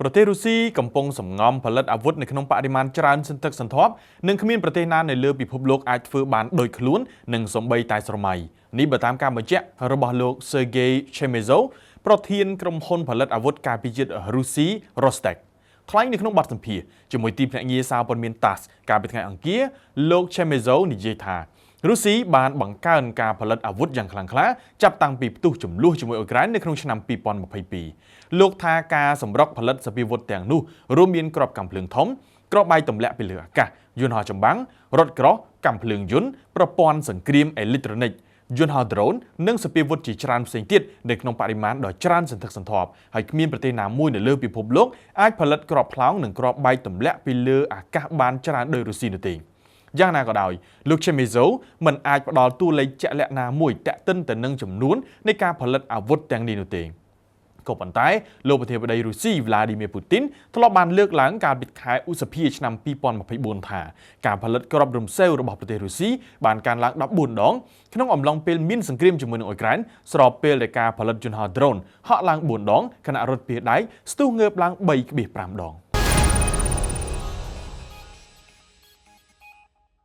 ប្រទេសរុស្ស៊ីកំពុងសំងំផលិតអាវុធនៅក្នុងបរិមាណច្រើនសន្ធឹកសន្ធាប់និងគ្មានប្រទេសណានៅលើពិភពលោកអាចធ្វើបានដូចខ្លួននិងសូម្បីតែស្រមៃនេះបើតាមការបញ្ជាក់របស់លោក Sergei Chemezov ប្រធានក្រុមហ៊ុនផលិតអាវុធការពារជាតិរុស្ស៊ី Rostec ថ្លែងនៅក្នុងបទសម្ភាសន៍ជាមួយទីភ្នាក់ងារសារព័ត៌មាន TASS កាលពីថ្ងៃអង្គារលោក Chemezov និយាយថារុស្ស៊ីបានបង្កើនការផលិតអាវុធយ៉ាងខ្លាំងក្លាចាប់តាំងពីផ្ទុះជម្លោះជាមួយអ៊ុយក្រែននៅក្នុងឆ្នាំ2022លោកថាការសម្រុកផលិតសព្វាវុធទាំងនោះរួមមានគ្រាប់កាំភ្លើងធំគ្រាប់បែកទម្លាក់ពីលើអាកាសយន្តហោះចម្បាំងរថក្រោះកាំភ្លើងយន្តប្រព័ន្ធសង្គ្រាមអេឡិចត្រូនិកយន្តហោះដ្រូននិងសព្វាវុធជាច្រើនផ្សេងទៀតនៅក្នុងបរិមាណដ៏ច្រើនសន្ធឹកសន្ធាប់ហើយគ្មានប្រទេសណាមួយនៅលើពិភពលោកអាចផលិតគ្រាប់ផ្លោងនិងគ្រាប់បែកទម្លាក់ពីលើអាកាសបានច្រើនដូចរុស្ស៊ីនោះទេយ៉ាងណាក៏ដោយលោក Chemezov មិនអាចផ្ដល់តួលេខជាក់លាក់ណាមួយទាក់ទិនទៅនឹងចំនួននៃការផលិតអាវុធទាំងនេះនោះទេក៏ប៉ុន្តែលោកប្រធានាធិបតីរុស្ស៊ី Vladimir Putin ធ្លាប់បានលើកឡើងកាលពីខែឧសភាឆ្នាំ2024ថាការផលិតគ្រាប់រំសេវរបស់ប្រទេសរុស្ស៊ីបានកើនឡើង14ដងក្នុងអំឡុងពេលមានសង្គ្រាមជាមួយនឹងអ៊ុយក្រែនស្របពេលដែលការផលិតយន្តហោះដ្រូនហក់ឡើង4ដងខណៈរថពាសដែកស្ទុះងើបឡើង3.5ដង។